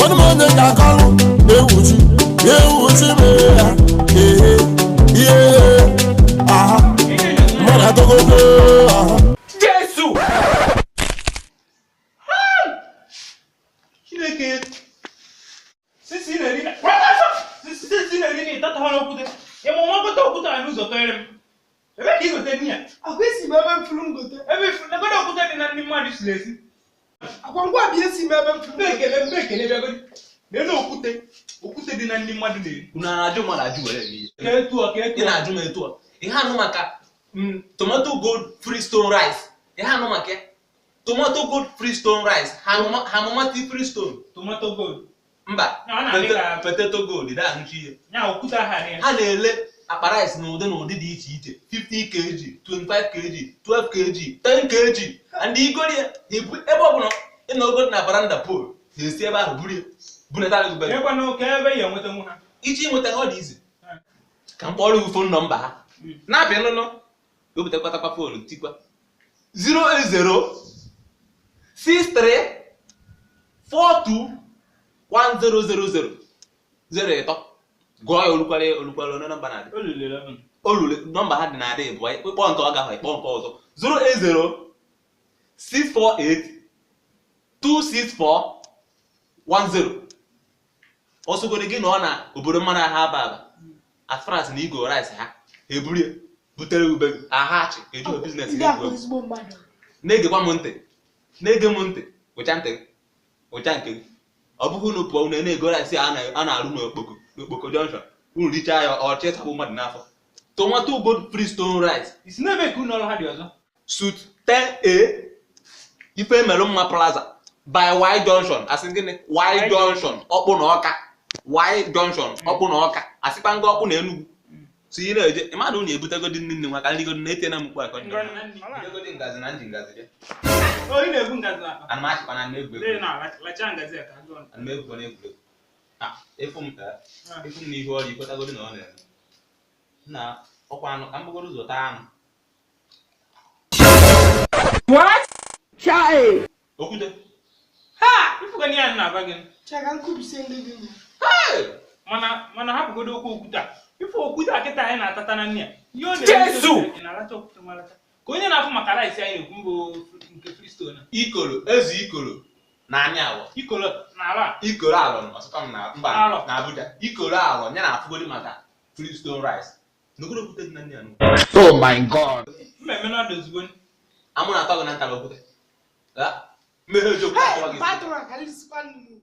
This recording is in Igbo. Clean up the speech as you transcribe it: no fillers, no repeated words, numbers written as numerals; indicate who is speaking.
Speaker 1: Ọnụ m onye ga-akọlụ ewuchi ewuchi mee ya ehe ihe aha mmadụ atọgogo aha.
Speaker 2: Jesu! Chineke! Sisi na-eri na sisi na-eri na ịtata ha n'okwute. Ịmụ nwa gote okwute a n'ụzọ tọnyere m. Ebe ka ị gote nri a?
Speaker 3: Akwa esi m ebe m furu m gote.
Speaker 2: Ebe ifu legodo okwute dị na ndị mmadụ siri esi.
Speaker 3: Akwa ngwa bịa esi m ebe m furu m
Speaker 2: Mbe
Speaker 3: gote.
Speaker 2: ekele mbe ekele bịagodi. N'elu okwute okwute dị na ndị mmadụ na-eri.
Speaker 4: Unu na-ajụ mmadụ ajụ were eme ihe.
Speaker 2: Ka etu ọ ka etu
Speaker 4: Ị na-ajụ m etu a. Ihe anụ maka tomato gold freestone rice. Ihe anụ maka ya. Tomato gold freestone rice. Ha amụmati freestone.
Speaker 2: Tomato gold.
Speaker 4: Mba.
Speaker 2: Na ọ na-adị ka-
Speaker 4: Potato gold dị ahụchi ihe.
Speaker 2: Nya okwute ahụ adị ya.
Speaker 4: Ha na-ele akpa rice n'ụdị n'ụdị dị iche iche 50 kg, 25 kg, 12 kg, 10 kg and igori ya ebu ebe ọbụla ị na ogo na baranda pole na-esi ebe ahụ buru ya bunata gị be gị.
Speaker 2: Ekwanụ ka ebe ya enwetanwu ha.
Speaker 4: Iji nweta ha ọ dị izi ka m kpọrọ gị phone number ha na-apị nụnụ wepụtakwatakwa phone tikwa 080 63 42 1000 zero ịtọ gụọ ya olukwara olukwara onye nọmba na-adị
Speaker 2: Olulu 11.
Speaker 4: olule nọmba ha dị na-adị bụ ịkpọ nke ọ gaghị ịkpọ nke ọzọ 080 648 264 10 ọsọgoro gị nọ na obodo mmanụ ahụ aba aba as far as na igo rice ha eburie butere ube gị aha achị ejughị business
Speaker 3: Ndị
Speaker 4: gị
Speaker 3: akwa
Speaker 4: egwu egwu.
Speaker 3: ezigbo mmadụ.
Speaker 4: Na-egekwa m ntị, na-ege m ntị, ụcha ntị gị, ụcha nke gị. Ọ bụghị unu pụọ unu na-ego rice a na-arụ n'okpoko n'okpoko junction unu richaa ya ọchị ịtagbu mmadụ n'afọ. Tomato gold freestone rice
Speaker 2: Isi n'ebe ka unu ọrụ ha dị ọzọ.
Speaker 4: Suit 10A Ife Melụ Mma Plaza by Y Junction asị gịnị Y Junction ọkpụ na ọka Y Junction ọkpụ na ọka asịkwa nga ọkpụ na Enugu so ị na-eje ịma na unu ebutegodi nne nne nwa ka nrigodi na-etie na mkpu akọ ndị ngazi na nji ngazi bịa.
Speaker 2: O ị na-ebu ngazi n'akpa.
Speaker 4: Ana m achịkwa na egwu
Speaker 2: Lee
Speaker 4: egwu.
Speaker 2: na lachaa ngazi a ka agụụ.
Speaker 4: Ana m egwu na egwuregwu. Ah, ịfụ m ịfụ m n'ihu ọrụ ikwetagodi na ọ na-eme na ọkwa anụ ka m bugoro ụzọ taa anụ.
Speaker 2: What?
Speaker 3: Chai!
Speaker 4: Okwute.
Speaker 2: Ha! Ifuga na ya na-agwa gị.
Speaker 3: Chai ka nkubisie ndị dị na.
Speaker 2: Mana mana hapụgodo okwu okwute a. Ife okwute a kịta anyị na-atata na nne ya. Ihe ọ na-eme
Speaker 4: Jesu!
Speaker 2: ị na-alacha okwute nwa alacha. Ka onye na-afụ maka rice anyị na-ekwu mbụ nke freestone a.
Speaker 4: Ikoro eze ikoro na anya awọ.
Speaker 2: Ikolo na ala a.
Speaker 4: Ikoro alọ nọ ọsịkwa m na mba
Speaker 2: Alọ.
Speaker 4: na Abuja. Ikoro alọ ya na-afụgodi maka freestone rice. N'okoro okwute dị na nne ya nụ.
Speaker 5: Oh my God.
Speaker 2: Mmemme na-adụ ozugbo.
Speaker 4: Amụ na-atọ gị na ntara okwute. Ha? Mmeghe oji okwute
Speaker 3: Hey!
Speaker 4: atụwa gị isi.
Speaker 3: Patron, ka nrisikwa nnu.